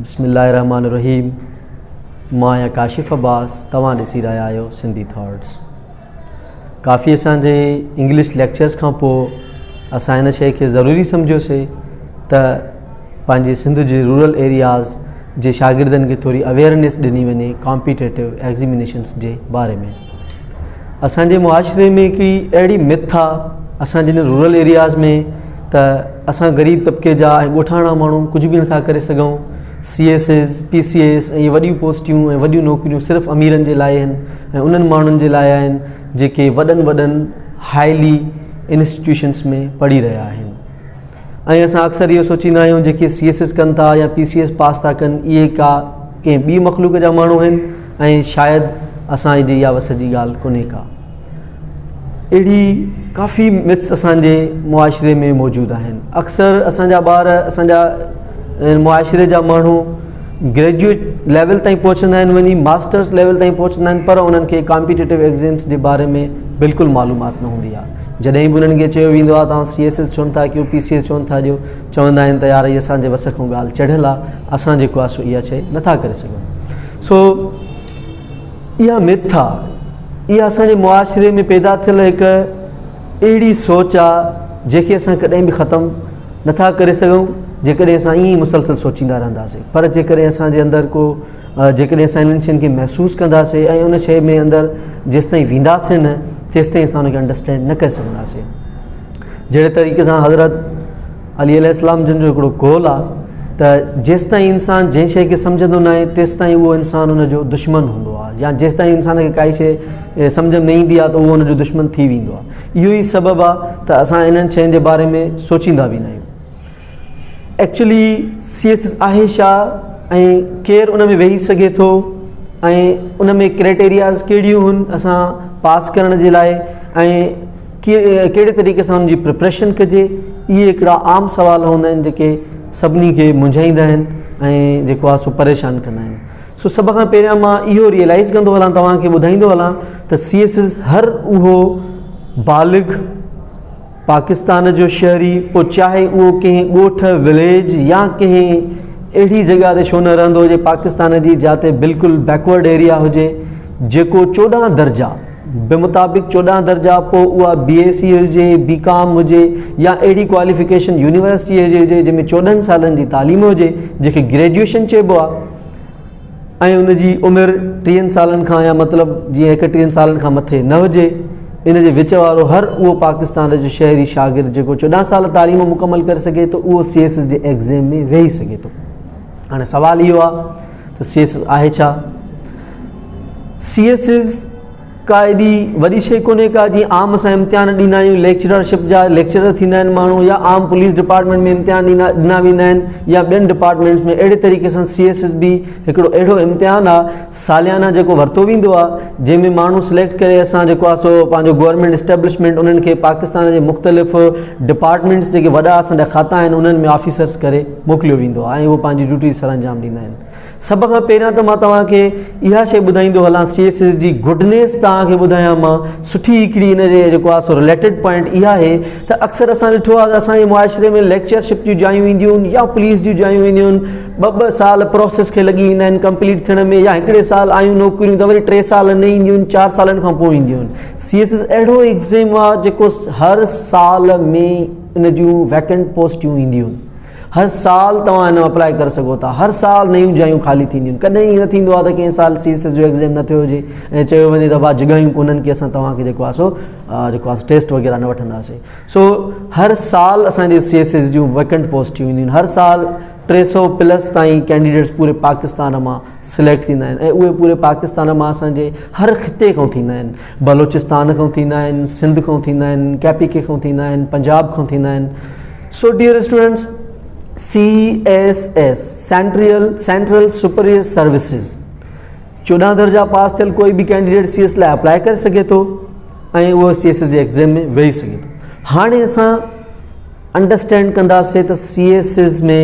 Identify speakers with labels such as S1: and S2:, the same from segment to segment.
S1: بسم الله الرحمن الرحيم مان آهيان ڪاشف عباس توهان ڏسي رهيا آهيو سنڌي ٿاٽس ڪافي اسان جي انگلش ليڪچرس کان پوء اسان هن شيء کي ضروري سمجهيوسي ته پنهنجي سنڌ جي رورل ايرياز جي شاگردن کي ٿوري اويئرنيس ڏني وڃي ڪامپيٽيٽو ايگزمينيشنس جي باري ۾ اسان جي معاشري ۾ هڪڙي اهڙي مٿ آ اسان جن رورل ايرياز ۾ ته اسان غريب طبقي جا ۽ ڳوٺاڻا ماڻهو ڪجهه به نٿا ڪري سگهون C S S P C S ۽ وڏيون پوسٽيون ۽ وڏيون نوڪريون صرف اميرن جي لاء آهن ۽ انهن ماڻهن جي لاء آهن جيڪي وڏن وڏن هائلي انسٽيٽيوشنس ۾ پڙهي رهيا آهن ۽ اسان اڪثر اهو سوچيندا آهيون جيڪي سي ايس ايس ڪن ٿا يا پي سي ايس پاس ٿا ڪن اهي ڪا ڪنهن ٻي مخلوق جا ماڻهو آهن ۽ شايد اسان جي اها وس جي ڳالهه ڪونهي ڪا اهڙي ڪافي مٿس اسان جي معاشري ۾ موجود آهن اڪثر اسان جا ٻار اسان جا معاشري جا ماڻهو گريجوئيٽ ليول تائين پهچندا آهن وڃي ماسٽرس ليول تائين پهچندا آهن پر انهن کي ڪامپيٽيٽو ايگزامس جي باري ۾ بلڪل معلومات نه هوندي آهي جڏهن به انهن کي چيو ويندو آهي توهان سي ايس ايس ڇو نٿا ڪيو پي سي ايس ڇو نٿا ڏيو چوندا آهن ته يار هي اسان جي وس کان ڳالهه چڙهيل آهي اسان جيڪو آهي سو اها شيء نٿا ڪري سگهون سو اها مٿ آهي اها اسان جي معاشري ۾ پيدا ٿيل هڪ اهڙي سوچ آهي جنهن کي اسان ڪڏهن به ختم نٿا ڪري سگهون جيڪڏهن اسان ائين ئي مسلسل سوچيندا رهنداسين پر جيڪڏهن اسان جي اندر ڪو جيڪڏهن اسان انهن شين کي محسوس ڪنداسين ۽ ان شيء ۾ اندر جيستائين وينداسين نه تيستائين اسان ان کي انڊرسٽينڊ نه ڪري سگهنداسين جهڙي طريقي سان حضرت علي عليه السلام جن جو هڪڙو قول آهي ته جيستائين انسان جنهن شيء کي سمجهندو نه آهي تيستائين اهو انسان ان جو دشمن هوندو آهي يا جيستائين انسان کي ڪائي شيء سمجهه ۾ نه ايندي آهي ته اهو ان جو دشمن ٿي ويندو آهي اهو ئي سبب آهي ته اسان انهن شين جي باري ۾ سوچيندا به نه آهيون ايڪچولي سي ايس ايس آهي ڇا ۽ ڪير ان ۾ ويهي سگهي ٿو ۽ ان ۾ ڪرائيٽيرياز ڪهڙيون هن اسان پاس ڪرڻ جي لاء ۽ ڪهڙي طريقي سان ان جي پريپريشن ڪجي اهي هڪڙا عام سوال هوندا آهن جيڪي سڀني کي منجهائيندا آهن ۽ جيڪو آهي سو پريشان ڪندا آهن سو سڀ کان پهريان مان اهو ريئلائز ڪندو هلان توهان کي ٻڌائيندو هلان ته سي ايس ايس هر اهو بالغ پاڪستان جو شهري پوء چاهي اهو ڪنهن ڳوٺ، وليج، يا ڪنهن اهڙي جڳهه تي ڇو نه رهندو هجي پاڪستان جي جاتي بلڪل بيڪورڊ ايريا هجي جيڪو 14 درجا بمطابق 14 درجا پوء اها بي ايس سي هجي بي ڪام هجي يا اهڙي ڪواليفڪيشن يونيورسٽي هجي جنهن ۾ 14 سالن جي تعليم هجي جنهن کي گريجوئيشن چئبو آهي ۽ ان جي عمر ٽيهن سالن کان يا مطلب جيئن ايڪٽيهن سالن کان مٿي نه هجي ان جي وچ وارو هر اهو پاڪستان جو شهري شاگرد جيڪو 14 سال تعليم مڪمل ڪري سگهي ٿو اهو سي ايس ايس جي ايگزام ۾ ويهي سگهي ٿو هاڻي سوال اهو آهي ته سي ايس ايس آهي ڇا سي ايس ايس ڪا ايڏي وڏي شيء ڪونهي ڪا جيئن عام اسان امتحان ڏيندا آهيون ليڪچررشپ جا ليڪچرر ٿيندا آهن ماڻهو يا عام پوليس ڊپارٽمينٽ ۾ امتحان ڏيندا ڏنا ويندا آهن يا ٻين ڊپارٽمينٽس ۾ اهڙي طريقي سان سي ايس ايس به هڪڙو اهڙو امتحان آهي ساليانه جيڪو ورتو ويندو آهي جنهن ۾ ماڻهو سليڪٽ ڪري اسان جيڪو آهي سو پنهنجو گورنمينٽ اسٽيبلشمينٽ انهن کي پاڪستان جي مختلف ڊپارٽمينٽس جيڪي وڏا اسان جا کاتا آهن انهن ۾ آفيسرس ڪري موڪليو ويندو آهي ۽ اهو پنهنجي ڊيوٽي سر انجام ڏيندا آهن سڀ کان پهريان ته مان توهان کي اها شيء ٻڌائيندو هلان سي ايس ايس جي گڊنيس توهان کي ٻڌايان مان سٺي هڪڙي ان جي جيڪو آهي سو رليٽيڊ پوائنٽ اها آهي ته اڪثر اسان ڏٺو آهي ته اسان جي معاشري ۾ ليڪچرشپ جون جايون اينديون آهن يا پوليس جون جايون اينديون آهن ٻه ٻه سال پروسيس کي لڳي ويندا آهن ڪمپليٽ ٿيڻ ۾ يا هڪڙي سال آيون نوڪريون ته وري ٽي سال نه اينديون آهن چار سالن کان پوء اينديون آهن سي ايس ايس اهڙو ايگزام آهي جيڪو هر سال ۾ ان جون ويڪنٽ پوسٽيون اينديون آهن هر سال توهان ان ۾ اپلائي ڪري سگهو ٿا هر سال نيون جايون خالي ٿينديون ڪڏهن ائين نه ٿيندو آهي ته ڪنهن سال سي ايس ايس جو ايگزام نه ٿيو هجي ۽ چيو وڃي ته ڀا جڳهيون ڪونهن ڪي اسان توهان کي جيڪو آهي سو جيڪو آهي ٽيسٽ وغيره نه وٺنداسين سو هر سال اسان جي سي ايس ايس جون ويڪنٽ پوسٽيون اينديون هر سال 300 پلس تائين ڪينڊيڊيٽس پوري پاڪستان مان سليڪٽ ٿيندا آهن ۽ اهي پوري پاڪستان مان اسان جي هر خطي کان ٿيندا آهن بلوچستان کان ٿيندا آهن سنڌ کان ٿيندا آهن ڪي پي ڪي کان ٿيندا آهن پنجاب کان ٿيندا آهن so dear students C S S central central superior services 14 درجا پاس ٿيل ڪوئي به ڪينڊيڊيٽ سي ايس لاء اپلائي ڪري سگهي ٿو ۽ اهو سي ايس ايس جي ايگزام ۾ ويهي سگهي ٿو هاڻي اسان انڊرسٽينڊ ڪنداسين ته سي ايس ايس ۾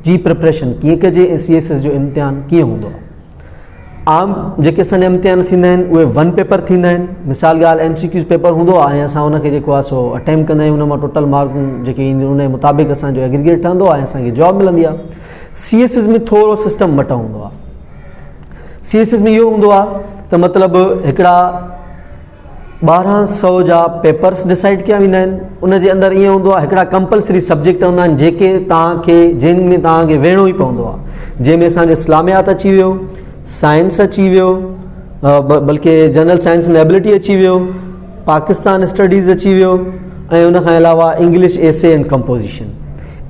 S1: جي پريپريشن ڪيئن ڪجي ۽ سي ايس ايس جو امتحان ڪيئن هوندو آهي عام جيڪي اسان جا امتحان ٿيندا آهن اهي ون پيپر ٿيندا آهن مثال ڳالهه ايم سي ڪيوز پيپر هوندو آهي ۽ اسان ان کي جيڪو آهي سو اٽيمپ ڪندا آهيون ان مان ٽوٽل مارڪون جيڪي اينديون ان جي مطابق اسان جو ايگريگيٽ ٺهندو آهي ۽ اسان کي جاب ملندي آهي. سي ايس ايس ۾ ٿورو سسٽم مٽ هوندو آهي. سي ايس ايس ۾ اهو هوندو آهي ته مطلب هڪڙا 1200 جا پيپرس ڊسائيڊ ڪيا ويندا آهن. ان جي اندر ائين هوندو آهي هڪڙا ڪمپلسري سبجيڪٽ هوندا آهن جيڪي توهان کي جن ۾ توهان کي ويهڻو ئي پوندو آهي، جنهن ۾ اسانجو اسلاميات اچي ويو، سائنس اچي ويو، بلڪه جنرل سائنس اينڊ ايبلٽي اچي ويو، پاڪستان اسٽڊيز اچي ويو ۽ ان کان علاوه انگلش ايسي اينڊ ڪمپوزيشن.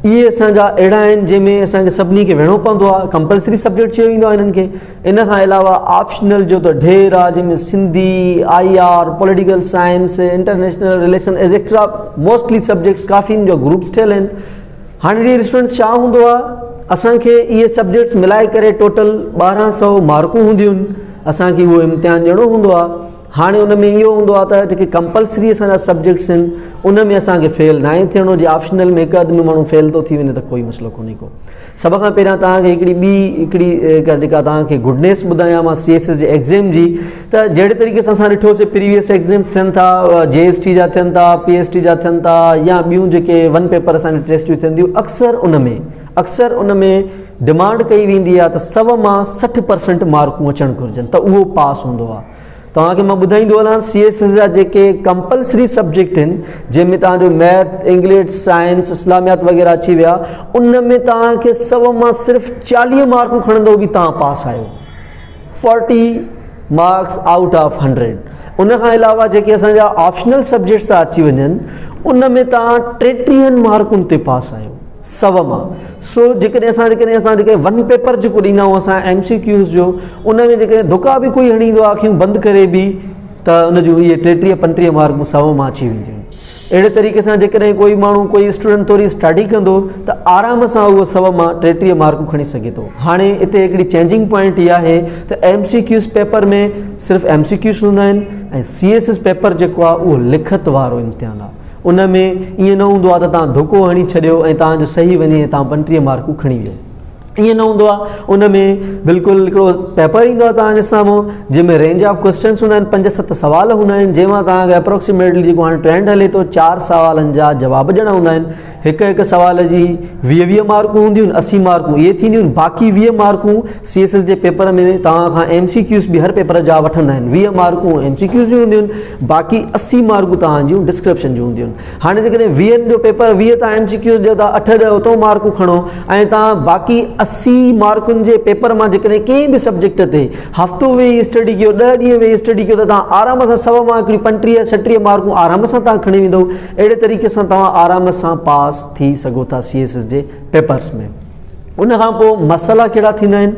S1: اهي اسان جا اهڙا آهن جنهن ۾ اسان کي سڀني کي ويهڻو پوندو آهي، ڪمپلسري سبجيڪٽ چيو ويندو آهي انهن کي. ان کان علاوه آپشنل جو ته ڍير آهي جنهن ۾ Sindhi, I R, political science, international relation etcetera mostly subjects ڪافي ان جا گروپس ٺهيل آهن. هاڻي ڊيئر اسٽوڊنٽس ڇا هوندو آهي اسان کي اهي سبجيڪٽس ملائي ڪري ٽوٽل 1200 مارڪون هونديون آهن، اسان کي اهو امتحان ڏيڻو هوندو آهي. هاڻي ان ۾ اهو هوندو آهي ته جيڪي ڪمپلسري اسان جا سبجيڪٽس آهن ان ۾ اسان کي فيل ناهي ٿيڻو، جي آپشنل ۾ هڪ اڌ ۾ ماڻهو فيل ٿو ٿي وڃي ته ڪوئي مسئلو ڪونهي ڪو. سڀ کان پهريان توهان کي هڪڙي ٻي هڪڙي جيڪا توهان کي گڊنيس ٻڌايان مان سي ايس ايس جي ايگزام جي، ته جهڙي طريقي سان اسان ڏٺوسي پريويس ايگزامس ٿين ٿا، جي ايس ٽي جا ٿين ٿا، پي ايس ٽي جا ٿين ٿا يا ٻيون جيڪي ون پيپر اسان جون ٽيسٽيون ٿين ٿيون، اڪثر ان ۾ ڊمانڊ ڪئي ويندي آهي ته 100 مان 60% مارڪون اچڻ گهرجن ته اهو پاس هوندو آهي. توهان کي مان ٻڌائيندو هلان سي ايس ايس جا جيڪي ڪمپلسري سبجيڪٽ آهن جنهن ۾ توهان جو ميٿ، انگلش، سائنس، اسلاميات وغيره اچي ويا، ان ۾ توهان کي 100 مان صرف 40 مارڪون کڻندو به توهان پاس آهيو، 40 مارڪس آئوٽ آف 100. ان کان علاوه جيڪي اسان جا آپشنل سبجيڪٽس ٿا اچي وڃن ان ۾ توهان 33 مارڪن تي پاس آهيو 100 مان. سو جيڪڏهن اسان جيڪڏهن اسان جيڪڏهن ون پيپر جيڪو ڏيندا آهيون اسان ايم سي ڪيوز جو، ان ۾ جيڪڏهن ڌڪا به ڪوئي هڻي ايندو آهي اکيون بند ڪري به ته ان جون اهي 33 35 مارڪون 100 مان اچي وينديون آهن. اهڙي طريقي سان جيڪڏهن ڪوئي ماڻهو ڪوئي اسٽوڊنٽ ٿوري اسٽڊي ڪندو ته آرام سان اهو 100 مان 33 مارڪون کڻي سگهي ٿو. هاڻي اتي هڪڙي چينجنگ پوائنٽ اها آهي ته ايم سي ڪيوز پيپر ۾ صرف ايم سي ڪيوز هوندا آهن ۽ سي ايس ايس پيپر جيڪو آهي اهو لکت وارو امتحان آهي. ان ۾ ائين نه هوندو آهي ته توهان ڌڪو هڻي ڇڏيو ۽ توهان جو صحيح وڃي ۽ توهان 35 مارڪون کڻي ويو، ائين نه هوندو آهي. ان ۾ بلڪل هڪڙو پيپر ايندو آهي توهان جي سامهون جنهن ۾ رينج آف ڪويسچنس هوندا آهن، 5 7 سوال هوندا آهن جنهن مان توهان کي اپروڪسيميٽلي جيڪو هاڻي ٽرينڊ هلي ٿو 4 سوالن جا جواب ڏيڻا هوندا آهن. هڪ هڪ سوال جي 20 20 مارڪون هونديون آهن، 80 مارڪون اهي ٿينديون آهن، باقي 20 مارڪون سي ايس ايس جي پيپر ۾ توهان کان ايم سي ڪيوز به هر پيپر جا وٺندا آهن، 20 مارڪون ايم سي ڪيوز جون هونديون آهن، باقي 80 مارڪون توهان جون ڊسڪرپشن جون هونديون آهن. هاڻي جيڪڏهن ويهن جو پيپر 20 توهان ايم سي ڪيوز ڏيو ٿا، 8 10 اتو مارڪون کڻو ۽ توهان باقي 80 مارڪن جي پيپر مان جيڪڏهن ڪنهن به سبجيڪٽ تي هفتو ويهي اسٽڊي ڪيو، 10 ڏينهن ويهي اسٽڊي ڪيو ته توهان آرام سان 100 مان هڪڙي 35 36 مارڪون آرام سان توهان کڻي ويندو. اهڙي طريقي سان توهان آرام سان پاس ٿي سگهو ٿا سي ايس ايس جي پيپرس ۾. ان کان پوء مسئلا ڪهڙا ٿيندا آهن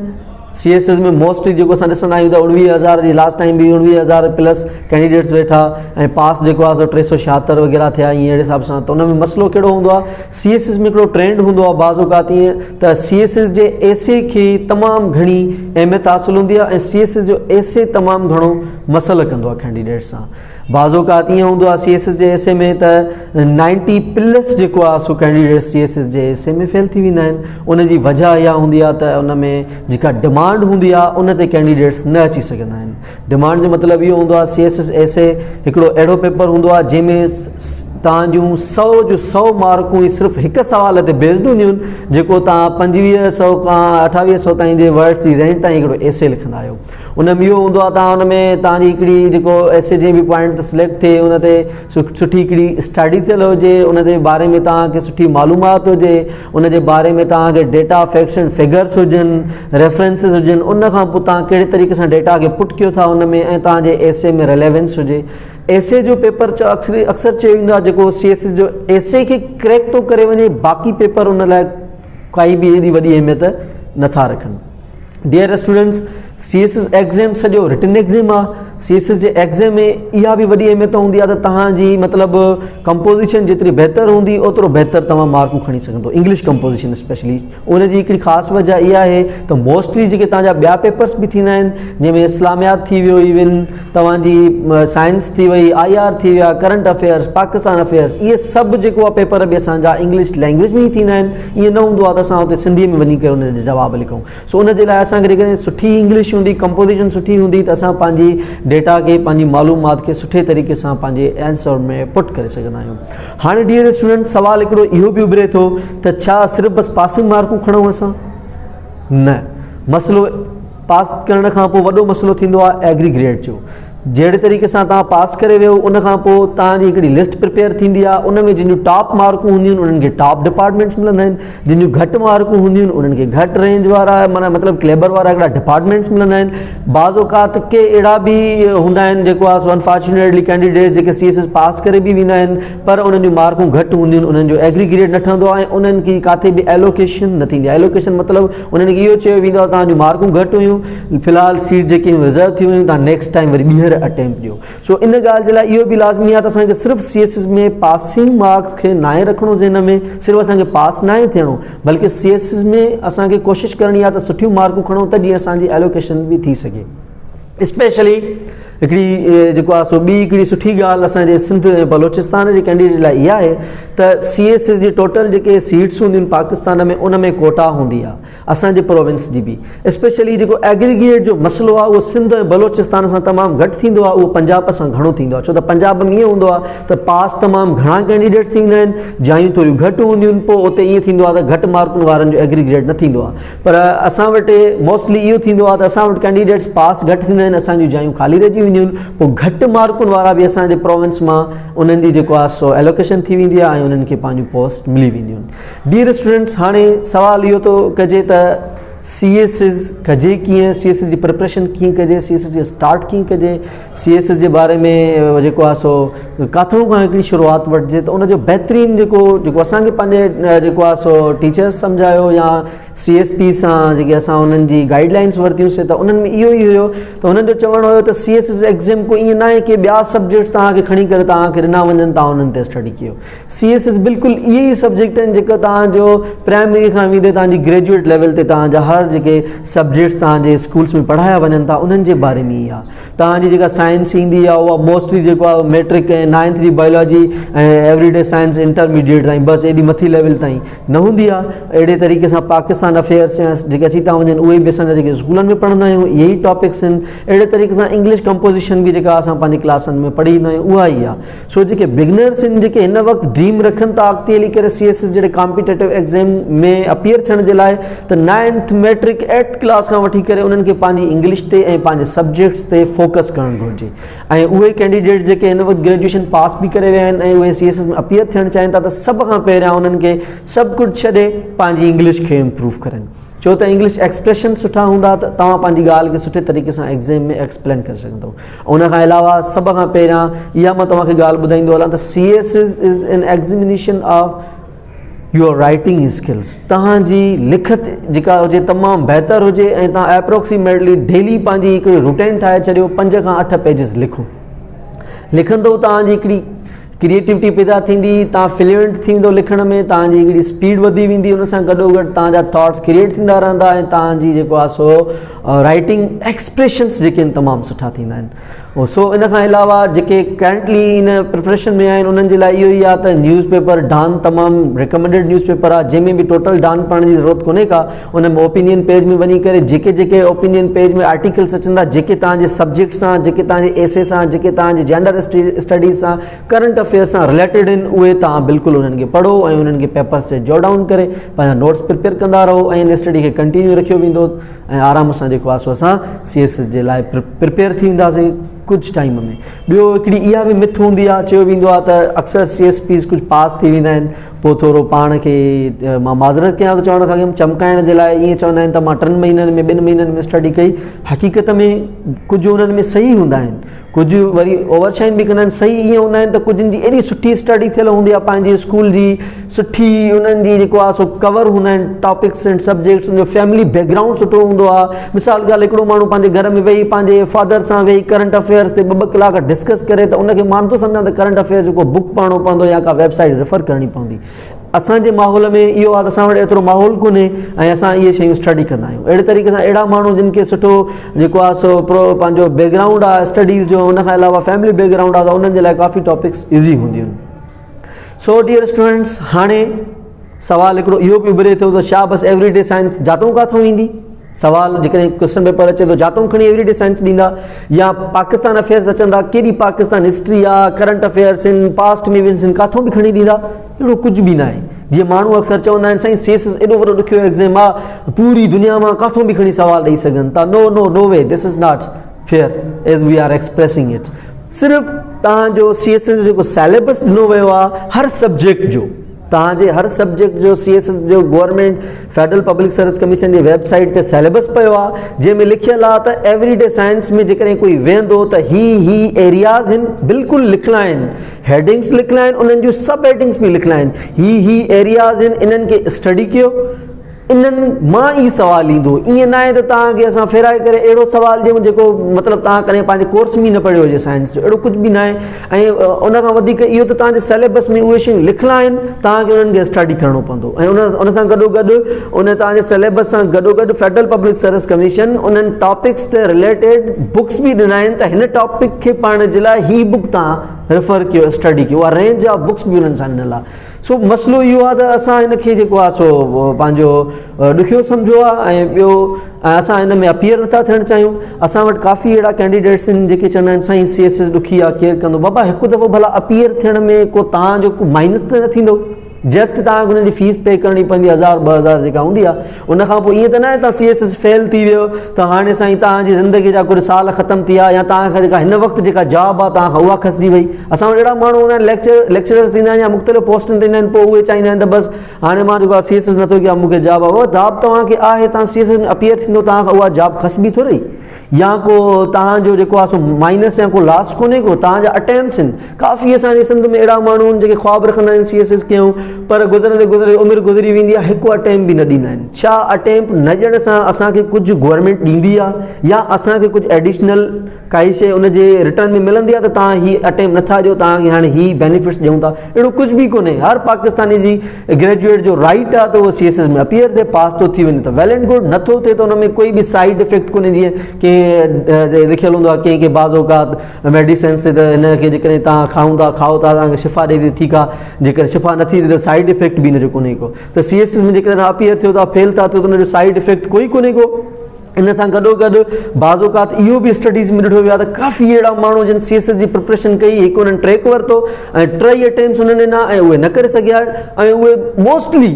S1: سي ايس ايس ۾ موسٽلي جيڪو اسان ڏسندا آهيون ته 19000 جي لاسٽ ٽائيم به 19000 پلس ڪينڊيڊيٽس ويٺا ۽ پاس جيڪو آهي سو 376 وغيره ٿيا ائين اهڙي حساب سان. ته ان ۾ مسئلو ڪهڙو هوندو آهي سي ايس ايس ۾ هڪڙو ٽرينڊ هوندو آهي بعض اوقات ائين ته سي ايس ايس جي ايس اي کي تمام گهڻي اهميت حاصل هوندي آهي ۽ سي ايس ايس جو ايس اي تمام گهڻو مسئلو ڪندو آهي ڪينڊيڊيٽ سان. بعض اوقات ائين هوندو آهي سي ايس ايس جي ايس اي ۾ ته 90 پلس جيڪو آهي سو ڪينڊيڊيٽ سي ايس ايس جي ايس اي ۾ فيل ٿي ويندا آهن. ان جي وجه اها هوندي آهي ته ان ۾ جيڪا ڊمانڊ هوندي آهي ان تي ڪينڊيڊيٽس نه اچي سگهندا آهن. ڊمانڊ جو مطلب اهو هوندو آهي سي ايس ايس ايس اي هڪڙو اهڙو پيپر هوندو آهي جنهن ۾ توهان جون 100 جون 100 مارڪون ئي صرف هڪ سوال تي بيسڊ هونديون آهن جيڪو توهان 2500 کان 2800 تائين جي ورڊس جي رينج تائين هڪڙو ايس اي لکندا آهيو. ان ۾ اهو هوندو آهي ته ان ۾ توهان جي هڪڙي جيڪو ايس اي جي به پوائنٽ تي سليڪٽ ٿئي ان تي سٺي هڪڙي اسٽڊي ٿيل هجي، ان جي باري ۾ توهان کي سٺي معلومات هجي، ان جي باري ۾ توهان کي ڊيٽا فيڪٽس اينڊ فگرس هجن، ريفرنسز هجن، ان کان پوء توهان ڪهڙي طريقي سان ڊيٽا کي پٽ ڪيو ٿا ان ۾ ۽ توهان جي ايس اي ۾ ريليونس هجي. ايس اي جو پيپر اڪثر چيو ويندو آهي جيڪو سي ايس ايس جو ايس اي کي ڪريڪ ٿو ڪري وڃي باقي پيپر ان لاء ڪائي به ايڏي وڏي اهميت نٿا رکن. Dear students, C S S exam سڄو رٽن ايگزام آ. سي ايس ايس جي ايگزام ۾ اها به وڏي اهميت هوندي آ ته توهان جي مطلب ڪمپوزيشن جيتري بهتر هوندي اوترو بهتر توهان مارڪون کڻي سگهندو. انگلش ڪمپوزيشن اسپيشلي ان جي هڪڙي خاص وجه اها آهي ته موسٽلي جيڪي توهان جا ٻيا پيپرس به ٿيندا آهن جنهن ۾ اسلاميات ٿي ويو، ايون توهان جي سائنس ٿي وئي، I R ٿي ويا، ڪرنٽ افيئرس، پاڪستان افيئرس، اهي سڀ جيڪو آ پيپر به اسان جا انگلش لينگويج ۾ ئي ٿيندا آهن. ائين نه هوندو آ ته اسان اتي سنڌي ۾ وڃي ڪري ان جا جواب لکون. سو ان جي لاء اسان کي جيڪڏهن سٺي انگلش هوندي، ڪمپوزيشن سٺي هوندي ته اسان پنهنجي ڊيٽا کي، پنهنجي معلومات کي سٺي طريقي سان پنهنجي آنسر ۾ پٽ ڪري سگهندا آهيون. هاڻي ڊيئر اسٽوڊنٽ سوال هڪڙو اهو به اڀري ٿو ته ڇا صرف بس پاسنگ مارڪون کڻون اسان؟ نه مسئلو پاس ڪرڻ کان پوء وڏو مسئلو ٿيندو آهي ايگريگريٽ جو جهڙي طريقي سان توهان پاس ڪري ويو ان کان پوء توهان جي هڪڙي لسٽ پريپيئر ٿيندي آهي ان ۾ جن جون ٽاپ مارڪون هونديون آهن انهن کي ٽاپ ڊپارٽمينٽس ملندا آهن جن جون گهٽ مارڪون هونديون آهن انهن کي گهٽ رينج وارا معنيٰ مطلب ڪليبر وارا هڪڙا ڊپارٽمينٽس ملندا آهن بعض اوقات ڪي اهڙا به هوندا آهن جيڪو آهي سو انفارچونيٽلي ڪينڊيڊيٽس جيڪي سي ايس ايس پاس ڪري به ويندا آهن پر انهن جون مارڪون گهٽ هونديون آهن انهن جو ايگريگريٽ نه ٺهندو آهي ۽ انهن کي ڪاٿي به ايلوڪيشن نه ٿيندي آهي ايلوڪيشن مطلب انهن کي اهو چيو ويندو آهي توهان جون مارڪون گهٽ هيون في الحال سيٽ جيڪي هيون رزرو ٿي ويون توهان نيڪسٽ ٽائيم وري ٻيهر اٽيمپٽ ڏيو سو ان ڳالهه جي لاء اهو به لازمي آهي ته اسان کي صرف C S S ۾ passing marks کي ناهي رکڻو ذهن ۾ صرف اسان کي پاس ناهي ٿيڻو بلڪه سي ايس ايس ۾ اسان کي ڪوشش ڪرڻي آهي ته سٺيون مارڪون کڻون ته جيئن اسان جي ايلوڪيشن به ٿي سگهي اسپيشلي هڪڙي جيڪو آهي سو ٻي هڪڙي سٺي ڳالهه اسان جي سنڌ ۽ بلوچستان جي ڪينڊيڊيٽ لاء اها آهي ته سي ايس ايس جي ٽوٽل جيڪي سيٽس هونديون آهن پاڪستان ۾ ان ۾ ڪوٽا هوندي آهي اسان جي پروونس جي به اسپيشلي جيڪو ايگريگيٽ جو مسئلو آهي اهو سنڌ ۽ بلوچستان سان تمام گهٽ ٿيندو آهي اهو پنجاب سان گهڻو ٿيندو آهي ڇو ته پنجاب ۾ ائين هوندو آهي ته پاس تمام گهڻا ڪينڊيڊيٽس ٿيندا آهن جايون ٿوريون گهٽ هونديون آهن پوء اتي ائين ٿيندو آهي ته گهٽ مارڪن وارن جو ايگريگيٽ نه ٿيندو آهي پر اسان وٽ موسٽلي اهو ٿيندو آهي ته اسان وٽ ڪينڊيڊيٽس پاس گهٽ ٿيندا آهن اسان جون جايون خالي رهجي وينديون آهن پوء گهٽ مارڪن وارا به اسان جي پروونس مان انهن جي جيڪو آهي سو ايلوڪيشن ٿي ويندي آهي ۽ انهن کي پنهنجون پوسٽ ملي وينديون آهن ڊيئر اسٽوڊنٽس هاڻي سوال اهو ٿو ڪجي ته سي ايس ايس ڪجي ڪيئن سي ايس ايس جي پريپريشن ڪيئن ڪجي سي ايس ايس جي اسٽارٽ ڪيئن ڪجي سي ايس ايس جي باري ۾ جيڪو آهي سو ڪاٿو کان هڪڙي شروعات وٺجي ته ان جو بهترين جيڪو جيڪو اسان کي پنهنجي جيڪو آهي سو ٽيچرس سمجهايو يا سي ايس پي سان جيڪي اسان انهن جي گائيڊ لائنس ورتيون سي ته انهن ۾ اهو ئي هيو ته انهن جو چوڻ هيو ته سي ايس ايس ايگزام ڪو ائين ناهي ڪي ٻيا سبجيڪٽس توهان کي کڻي ڪري توهان کي ڏنا وڃن توهان انهن تي اسٽڊي ڪيو سي ايس ايس بلڪل اهي ئي سبجيڪٽ آهن جيڪا توهان جو پرائمري کان ويندي توهان جي گريجوئيٽ ليول تي توهان جا هر جيڪي سبجيڪٽس توهان جي اسڪولس ۾ پڙهايا وڃن ٿا انهن جي باري ۾ ئي آهي توهان جي جيڪا سائنس ايندي آهي اها موسٽلي جيڪو آهي ميٽرڪ ۽ نائنٿ جي biology ۽ every day science intermediate تائين بس ايڏي مٿي ليول تائين نه هوندي آهي اهڙي طريقي سان پاڪستان افيئرس يا جيڪي اچي ٿا وڃن اهي به اسان جا جيڪي اسڪولن ۾ پڙهندا آهيون اهي ئي ٽاپڪس آهن اهڙي طريقي سان انگلش ڪمپوزيشن به جيڪا اسان پنهنجي ڪلاسن ۾ پڙهي ايندا آهيون اها ئي آهي سو جيڪي بگنرس آهن جيڪي هن وقت ڊريم رکن ٿا اڳتي هلي ڪري سي ايس ايس جهڙي ڪامپيٽيٽو ايگزام ۾ اپيئر ٿيڻ جي لاء ته نائنٿ ميٽرڪ ايٽٿ ڪلاس کان وٺي ڪري انهن کي پنهنجي انگلش تي ۽ پنهنجي سبجيڪٽس تي فوڪس ڪرڻ گهرجي ۽ اهي ڪينڊيڊيٽس جيڪي هن وقت گريجوئيشن پاس به ڪري ويا آهن ۽ اهي سي ايس ايس ۾ اپيئر ٿيڻ چاهين ٿا ته سڀ کان پهريان انهن کي سڀ ڪجهه ڇڏي پنهنجي انگلش کي امپروو ڪرن ڇو ته انگلش ايڪسپريشن سٺا هوندا ته توهان پنهنجي ڳالهه کي سٺي طريقي سان ايگزام ۾ ايڪسپلين ڪري سگهندو ان کان علاوه سڀ کان پهريان اها مان توهان کي ڳالهه ٻڌائيندو هلان ته C S S is an examination of your writing skills توهان جي لکت جيڪا هجي تمام بهتر هجي ۽ توهان اپروڪسيميٽلي ڊيلي پنهنجي هڪڙي روٽين ٺاهي ڇڏيو پنج کان اٺ پيجز لکو لکندو توهان جي هڪڙي ڪريئيٽوٽي پيدا ٿيندي، توهان فلوئنٽ ٿي ويندو لکڻ ۾ توهان جي هڪڙي اسپيڊ وڌي ويندي ان سان گڏو گڏ توهان جا ٿاٽس ڪريئيٽ ٿيندا رهندا ۽ توهان جي جيڪو آهي سو رائٽنگ ايڪسپريشنس جيڪي آهن تمام سٺا ٿيندا آهن سو ان کان علاوه جيڪي ڪرنٽلي ان پريپريشن ۾ آهن انهن جي لاء اهو ئي آهي ته نيوز پيپر ڊان تمام ريڪمينڊيڊ نيوز پيپر آهي جنهن ۾ به ٽوٽل ڊان پڙهڻ جي ضرورت ڪونهي ڪا ان ۾ اوپينين پيج ۾ وڃي ڪري جيڪي جيڪي اوپينين پيج ۾ آرٽيڪلس اچن ٿا جيڪي توهان جي سبجيڪٽ سان جيڪي توهان جي ايسي سان جيڪي توهان جي جينڊر اسٽڊيز سان ڪرنٽ افيئر سان رليٽيڊ آهن اهي توهان بلڪل انهن کي پڙهو ۽ انهن کي پيپرس تي جاٽ ڊائون ڪري پنهنجا نوٽس پريپيئر ڪندا رهو ۽ ان اسٽڊي کي ڪنٽينيو رکيو ويندو ۽ آرام سان جيڪو آهي سو اسان سي ايس ايس جي لاء پريپيئر ٿي وينداسين ڪجهه ٽائيم ۾ ٻيو هڪڙي اها به مٿ هوندي آهي چيو ويندو آهي ته اڪثر سي ايس پيز ڪجهه پاس ٿي ويندا آهن پوء ٿورو پاڻ کي مان معذرت ڪيان ٿو چوڻ کان چمڪائڻ جي لاء ائين چوندا آهن ته مان ٽن مهينن ۾ ٻن مهينن ۾ اسٽڊي ڪئي حقيقت ۾ ڪجهه انهن ۾ صحيح هوندا آهن ڪجهه وري اوور شائن به ڪندا آهن صحيح ائين هوندا آهن ته ڪجهن جي ايڏي سٺي اسٽڊي ٿيل هوندي آهي پنهنجي اسڪول جي سٺي انهن جي جيڪو آهي سو ڪور هوندا آهن ٽاپڪس اينڊ سبجيڪٽس ان جو فيملي بيڪ گرائونڊ سٺو هوندو آهي مثال ڳالهه هڪڙو ماڻهو پنهنجي گهر ۾ ويهي پنهنجي فادر سان ويهي ڪرنٽ افيئرس تي ٻه ٻه ڪلاڪ ڊسڪس ڪري ته ان کي مان نٿو سمجهان ته ڪرنٽ افيئرس جو ڪو بڪ پڙهڻو پوندو يا ڪا ويب سائيٽ ريفر ڪرڻي پوندي اسان جي ماحول ۾ اهو آهي ته اسان وٽ ايترو ماحول ڪونهي ۽ اسان اهي شيون اسٽڊي ڪندا آهيون اهڙي طريقي سان اهڙا ماڻهو جن کي سٺو جيڪو آهي سو پرو پنهنجو بيڪ گرائونڊ آهي اسٽڊيز جو ان کان علاوه فيملي بيڪ گرائونڊ آهي ته انهن جي لاء ڪافي ٽاپڪس ايزي هونديون آهن سو ڊيئر اسٽوڊنٽس هاڻي سوال هڪڙو اهو به اڀري ٿو ته ڇا بس ايوري ڊي سائنس جاتون ڪاٿون ايندي؟ سوال جيڪڏهن ڪوئسچن پيپر اچي ٿو جاتون کڻي ايوري ڊي سائنس ڏيندا يا پاڪستان افيئرس اچندا ڪيڏي پاڪستان هسٽري آ ڪرنٽ افيئرس ان پاسٽ ۾ ايونٽس ان ڪاٿون به کڻي ڏيندا اهڙو ڪجهه به ناهي جيئن ماڻهو اڪثر چوندا آهن سائين سي ايس ايس ايڏو وڏو ڏکيو ايگزام آ پوري دنيا مان ڪاٿو به کڻي سوال ڏئي سگهن ٿا no no no way this is not fair as we are expressing it صرف تهان جو سي ايس ايس جو جيڪو سيليبس ڏنو ويو آ هر سبجيڪٽ جو تهان جي هر سبجيڪٽ جو سي ايس ايس جو government federal public service commission جي ويب سائيٽ تي سيليبس پيو آ جنهن ۾ لکيل آ ته ايوري ڊي سائنس ۾ جيڪڏهن ڪوئي ويهندو ته هي هي ايرياز هن بلڪل لکڻا آهن هيڊنگس لکڻا آهن انهن جون سب هيڊنگس به لکڻا آهن هي هي ايرياز آهن انهن کي اسٽڊي ڪيو انهن مان ئي سوال ايندو ائين نه آهي ته توهان کي اسان ڦيرائي ڪري اهڙو سوال ڏيون جيڪو مطلب توهان ڪڏهن پنهنجي ڪورس ۾ نه پڙهيو هجي سائنس جو اهڙو ڪجهه به نه آهي ۽ ان کان وڌيڪ اهو ته توهان جي سليبس ۾ اهي شيون لکڻا آهن توهان کي انهن کي اسٽڊي ڪرڻو پوندو ۽ ان ان سان گڏو گڏ ان توهان جي سليبس سان گڏو گڏ فيڊرل پبلڪ سروس ڪميشن انهن ٽاپڪس تي رليٽيڊ بڪس به ڏنا آهن ته هن ٽاپڪ کي پڙهڻ جي لاء هي بڪ توهان ريفر ڪيو اسٽڊي ڪيو اها رينج آف بڪس به انهن سان ڏنل آهي سو مسئلو اهو آهي ته اسان هن کي جيڪو آهي سو پنهنجو ڏکيو سمجهيو آهي ۽ ٻيو ۽ اسان هن ۾ اپيئر نٿا ٿيڻ چاهيون اسان وٽ ڪافي اهڙا ڪينڊيڊيٽس آهن جيڪي چوندا آهن سائين سي ايس ايس ڏکي آهي ڪير ڪندو بابا هڪ دفعو ڀلا اپيئر ٿيڻ ۾ ڪو تان جو ڪو مائنس ته نه ٿيندو جسٽ توهان کي ان جي فيس پي ڪرڻي پوندي هزار ٻه هزار جيڪا هوندي آهي ان کان پوء ائين ته نه آهي توهان سي ايس ايس فيل ٿي ويو ته هاڻي سائين توهان جي زندگي جا ڪجهه سال ختم ٿي ويا يا توهان کان جيڪا هن وقت جيڪا جاب آهي توهان کان اها کسجي وئي اسان وٽ اهڙا ماڻهو هوندا آهن ليڪچر ليڪچررس ٿيندا آهن يا مختلف پوسٽن تي ايندا آهن پوء اهي چاهيندا آهن ته بس هاڻي مان جيڪو سي ايس ايس نٿو ڪيان مون کي جاب آهي جاب توهان کي آهي توهان سي ايس ايس ۾ اپيئر ٿيندو توهان کان اها جاب کسبي ٿوري يا ڪو توهان جو جيڪو آهي سو مائنس يا ڪو لاس ڪونهي ڪو توهان جا اٽيمپس آهن ڪافي اسان جي سنڌ ۾ اهڙا ماڻهو آهن جيڪي خواب رکندا آهن سي ايس ايس ڪيون پر گذرندي گذرندي عمر گذري ويندي آهي هڪ اٽيمپ به نه ڏيندا آهن ڇا اٽيمپ نه ڏيڻ سان اسان کي ڪجهه گورنمينٽ ڏيندي آهي يا اسان کي ڪجهه ايڊيشنل ڪائي شيء ان جي ريٽرن ۾ ملندي آهي ته توهان هي اٽيمپ نٿا ڏيو توهان کي هاڻي هي بينيفٽس ڏيون ٿا اهڙو ڪجهه به ڪونهي هر پاڪستاني جي گريجوئيٽ جو رائيٽ آهي ته اهو سي ايس ايس ۾ اپيئر ٿئي پاس ٿو ٿي وڃي ته ويل اينڊ گڊ نٿو ٿئي ته ان ۾ ڪوئي به سائيڊ افيڪٽ ڪونهي جيئن ڪنهن لکيل هوندو آهي ڪنهن کي بعض اوقات ميڊيسنس تي ته هن کي جيڪڏهن توهان کائون ٿا کائو ٿا توهان کي شفا ڏئي ٿي ٺيڪ آهي جيڪڏهن شفا نٿي ڏئي ته سائيڊ افيڪٽ به هن جو ڪونهي ڪو ته سي ايس ايس ۾ جيڪڏهن توهان اپيئر ٿيو ٿا فيل ٿا ٿيو ته ان جو سائيڊ افيڪٽ ڪوئي ڪونهي ڪو ان سان گڏو گڏ بعض اوقات اهو به اسٽڊيز ۾ ڏٺو ويو آهي ته ڪافي اهڙا ماڻهو جن سي ايس ايس جي پرپريشن ڪئي هڪ انهن ٽريڪ ورتو ۽ ٽئي اٽيمپس انهن ڏنا ۽ اهي نه ڪري سگهيا ۽ اهي موسٽلي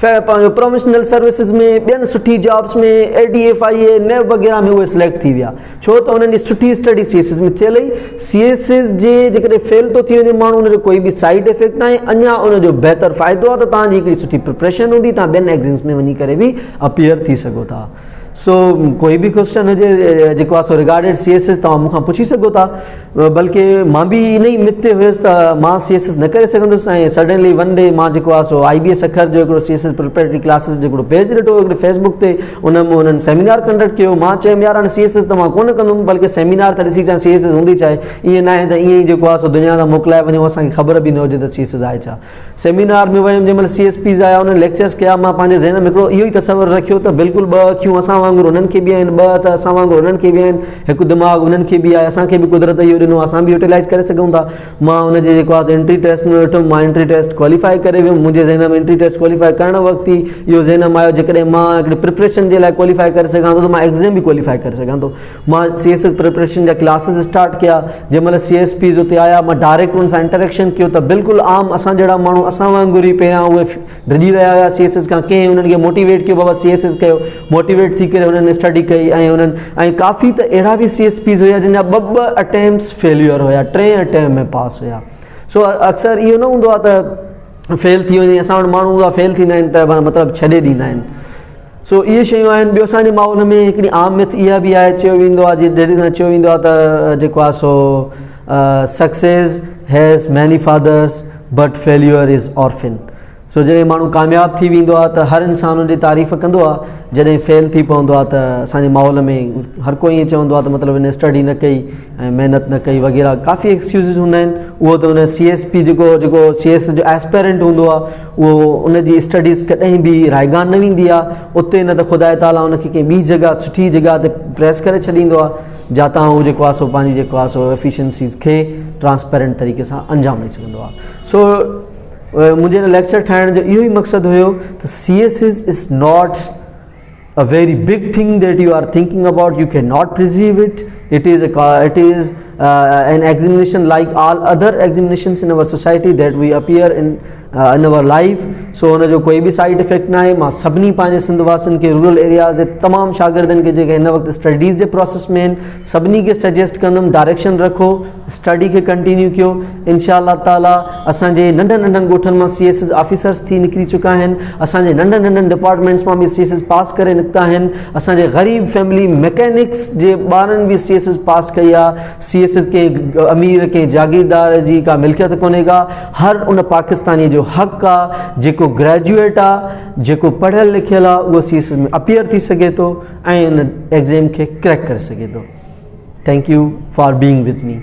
S1: پنهنجو پروفيشنل سروسز ۾ ٻين سٺي jobs ۾ A D F I A NAB وغيره ۾ اهي سليڪٽ ٿي ويا ڇو ته انهن جي سٺي اسٽڊي سي ايس ايس ۾ ٿيل هئي سي ايس ايس جي جيڪڏهن فيل ٿو ٿي وڃي ماڻهو ان جو ڪوئي به سائيڊ افيڪٽ ناهي اڃا ان جو بهتر فائدو آهي ته توهان جي هڪڙي سٺي پرپريشن هوندي توهان ٻين ايگزامس ۾ وڃي ڪري به اپيئر ٿي سگهو ٿا سو ڪوئي به ڪوشچن هجي جيڪو آهي سو رگارڊيڊ سي ايس ايس توهان مون کان پڇي سگهو ٿا بلڪه مان به ان ئي مت تي هيس ته مان سي ايس ايس نه ڪري سگهندس ۽ سڊنلي ون ڊي مان جيڪو آهي سو آئي بي ايس سکر جو هڪڙو C S S preparatory classes جو هڪڙو پيج ڏٺو هڪڙي فيس بڪ تي ان ۾ انهن سيمينار ڪنڊڪٽ ڪيو مان چيم يار هاڻي سي ايس ايس ته مان ڪونه ڪندم بلڪه سيمينار ته ڏسي اچان سي ايس ايس هوندي ڇا آهي ائين ناهي ته ائين ئي جيڪو آهي سو دنيا تان موڪلائي وڃون اسان کي خبر به نه هجي ته سي ايس ايس آهي ڇا سيمينار ۾ ويم جنهن مهل سي ايس پيز آيا انهن ليڪچرس ڪيا مان پنهنجي ذهن ۾ هڪڙو اهو ئي تصور رکيو ته بلڪل ٻه اکيون اسان وانگر انهن کي به آهن ٻه هٿ اسان وانگر انهن کي به آهن هڪ دماغ انهن کي به آهي اسان کي به قدرت اهو ڏنو اسان به يوٽيلائز ڪري سگهون ٿا مان ان جي جيڪو آهي انٽري ٽيسٽ ۾ ويٺم مان انٽري ٽيسٽ ڪواليفائي ڪري ويم منهنجي ذهن ۾ انٽري ٽيسٽ ڪواليفائي ڪرڻ وقت ئي اهو ذهن ۾ آيو جيڪڏهن مان هڪڙي پريپريشن جي لاء ڪواليفائي ڪري سگهان ٿو ته مان ايگزام به ڪواليفائي ڪري سگهان ٿو مان سي ايس ايس پريپريشن جا ڪلاسز اسٽارٽ ڪيا جنهن مهل سي ايس پيز اتي آيا مان ڊائريڪٽ انهن سان انٽريڪشن ڪيو ته بلڪل عام اسان جهڙا ماڻهو اسان وانگر ئي پهريان اهي ڊڄي رهيا هيا سي ايس ايس کان ڪنهن انهن کي موٽيويٽ ڪيو بابا سي ايس ايس ڪيو موٽيويٽ ٿي ڪري انهن اسٽڊي ڪئي ۽ انهن ۽ ڪافي ته اهڙا به سي ايس پيز هيا جن جا ٻه ٻه اٽيمپس فيليئر هيا ٽئين اٽيمپ ۾ پاس هيا سو اڪثر اهو نه هوندو آهي ته فيل ٿي وڃي اسان وٽ ماڻهو هوندا فيل ٿيندا آهن ته مطلب ڇڏي ڏيندا آهن سو اهي شيون آهن ٻيو اسان جي ماحول ۾ هڪڙي عام مٿ اها به آهي چيو ويندو آهي جي جهڙي طرح چيو ويندو آهي ته جيڪو آهي سو success has many fathers but failure is orphan سو جڏهن ماڻهو ڪامياب ٿي ويندو آهي ته هر انسان ان جي تعريف ڪندو آهي جڏهن فيل ٿي پوندو آهي ته اسان جي ماحول ۾ هر ڪوئي ائين چوندو آهي ته مطلب هن اسٽڊي نه ڪئي ۽ محنت نه ڪئي وغيره ڪافي ايڪسڪيوزز هوندا آهن اهو ته ان سي ايس پي جيڪو جيڪو سي ايس جو ايسپيرنٽ هوندو آهي اهو ان جي اسٽڊيز ڪڏهن به رائگان نه ويندي آهي اتي نه ته خدا تعاليٰ ان کي ڪنهن ٻي جڳهه سٺي جڳهه تي پريس ڪري ڇڏيندو آهي جاتان هو جيڪو آهي سو پنهنجي جيڪو آهي سو ايفيشنسيز کي ٽرانسپيرنٽ طريقي سان انجام ڏئي سگهندو آهي سو منهنجي هن ليڪچر ٺاهڻ جو اهو ئي مقصد هيو ته C S S is not a very big thing that you are thinking about you cannot perceive it it is a it is an examination like all other examinations in our society that we appear in ان اور life so ان جو ڪوئي به side effect ناهي. مان سڀني پنهنجي سنڌ واسين کي، رورل ايرياز جي تمام شاگردن کي جيڪي هن وقت اسٽڊيز جي پروسيس ۾ آهن، سڀني کي سجيسٽ ڪندم، ڊائريڪشن رکو، اسٽڊي کي ڪنٽينيو ڪيو. انشاء الله تعالي اسان جي ننڍن ننڍن ڳوٺن مان سي ايس ايس آفيسرس ٿي نڪري چڪا آهن، اسان جي ننڍن ننڍن ڊپارٽمينٽس مان به سي ايس ايس پاس ڪري نڪتا آهن، اسان جي غريب فيملي ميڪينڪس جي ٻارن به سي ايس ايس پاس ڪئي آهي. سي ايس ايس ڪنهن امير ڪنهن جاگيردار جي ڪا ملڪيت ڪونهي ڪا، هر ان پاڪستاني جو حق آ جيڪو گريجوئيٽ آ، جيڪو پڙهيل لکيل آ، اهو سي ايس ايس ۾ اپيئر ٿي سگهي ٿو ۽ ان ايگزام کي ڪريڪ ڪري سگهي ٿو. Thank you for being with me.